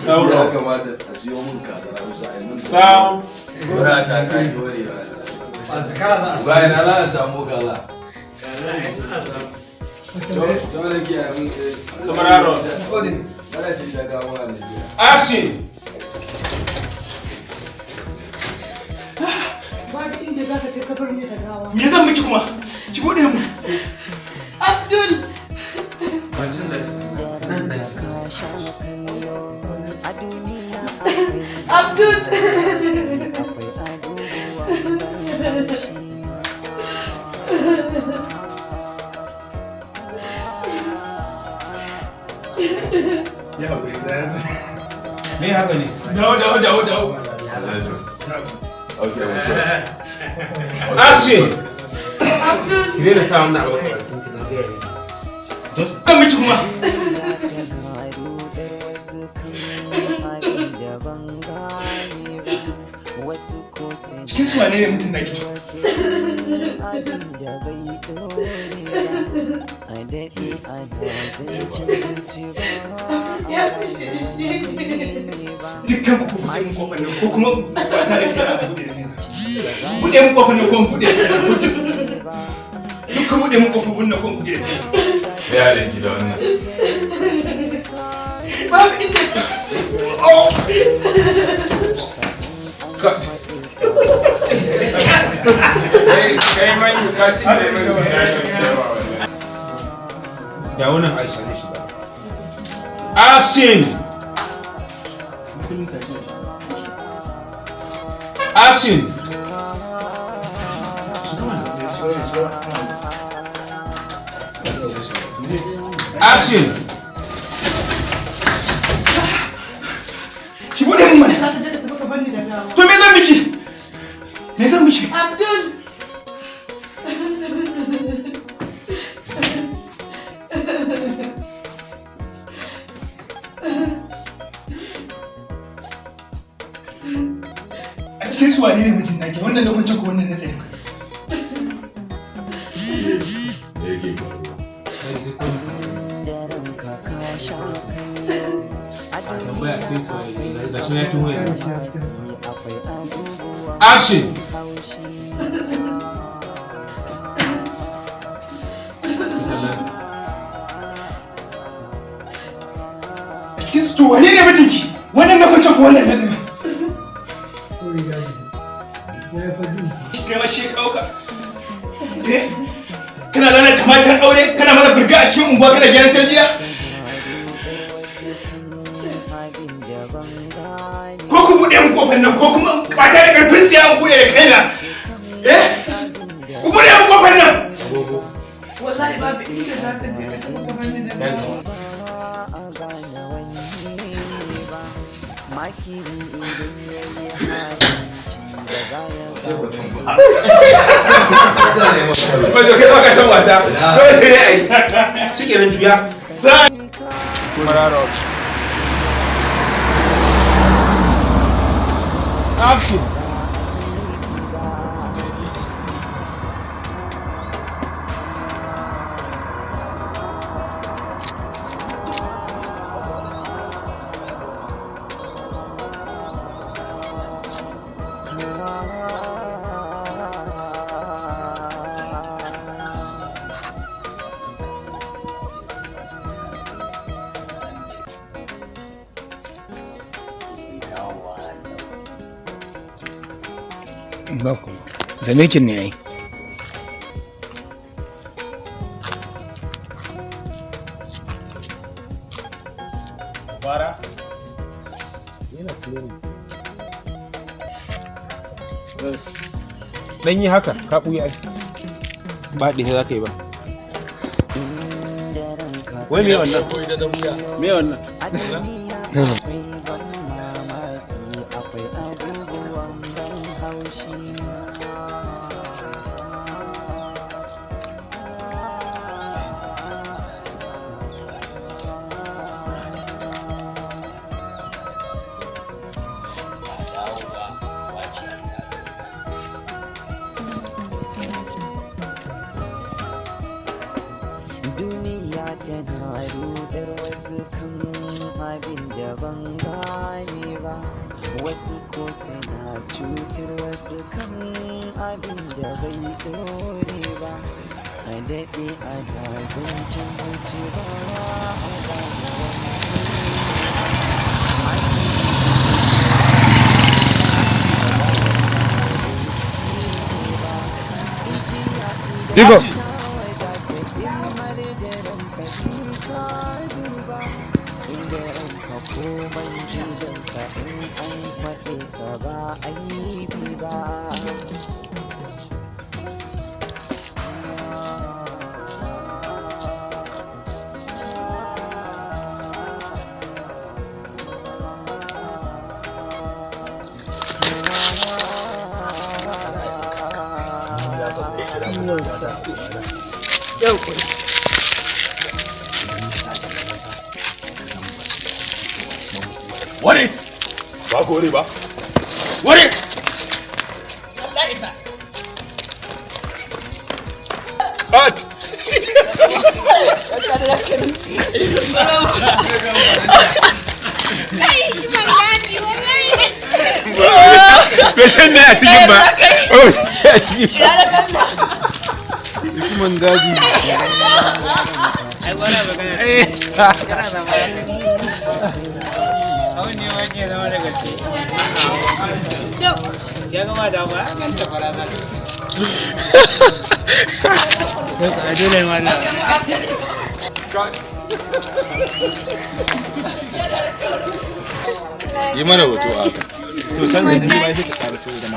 Sound. Ya kamata a siyo min kaza Hausa a yi min. Sound. Mura ta ta dore. A zakara za a Bayan na za a samu kaza. Sau da ke a min. Camera roll. Ana ce ta kawo a Najeriya. Action. Babu inda za ka je ka bar ni da gawa. Me zan miki kuma? Ki bude mu. Abdul! Nan zaki. Abdul! Ya haƙuri, tsaya tsaya. Me haka ne? Dawo, dawo, dawo, dawo. Okay, okay. Action. Abdul! Ki daina sa wannan abu a bakin ki, na gaya miki. Just Zan miki kuma. Cikin su wane ne mutum na kici? Ya kashe shi. Dukkan ku buɗe mun kofar nan ko kuma ba ta da kira a buɗe da kaina. Buɗe mun kofar nan ko in buɗe da kaina. Ko duk duk buɗe mun kofar nan ko in buɗe da kaina. Yaran ki da wannan. Babu inda Oh! God. Kai mai ka ci ne mai. Dawo nan, Aisha ne shiga. Action. Action. Shiga mana. Action. Ki buɗe mun mana. za ka je ka tafi ka bar ni da gawa. To me zan miki? Me zan miki? Abdul! A cikin su wane ne mijin naki? Wannan na kwance ko wannan na tsaye? Me yake faruwa? Tambaya cikin su waye ga shi ya tuho yanzu. Action. A cikin su to wane ne mijinki? Wannan na kwance ko wannan na tsaye? Sorry, daddy. Ya faɗi. Kai ma shi ya kawo ka. Eh? Kana lalata matan aure, kana mana burga a cikin unguwa, kana gyaran tarbiyya? Ko ku buɗe mun kofar nan ko kuma in kwata da ƙarfin tsiya in buɗe da kaina. Eh? Ku buɗe mun kofar nan. Agogo. Wallahi babu inda za ka je ka tafi ka bar ni da gawa. Wato kai baka san wasa. Kawai sai dai a yi. Shikenan, juya. Sai. Camera roll. Action. Ba ku. Zamekin ne ai. Fara. Dan yi haka, ka ɓuya ai. Ba ɗaya za ka yi ba. Wai me wannan? Me wannan? Duniya tana rudar wasu kan abin da ban gane ba. Wasu ko suna cutar wasu kan abin da bai dore ba. A daɗe ana zancen zuci ba a gane wani. Digo. Komai idan ka in an faɗe ka ba aibi ba. Ware! Ba ko ware ba? Ware! Allah isa. Cut! Kai, kiman daji, wallahi. Bai san me a cikin ba. Oh, a cikin ba. Hukuman daji. Ai gwara magana. Kana zama. Abin ne wani ya zama da gaske. Ya gama da ba, kan ta fara za ta. A dole ma na. Yi mana hoto a haka. To san da ni ma sai ka ƙara so da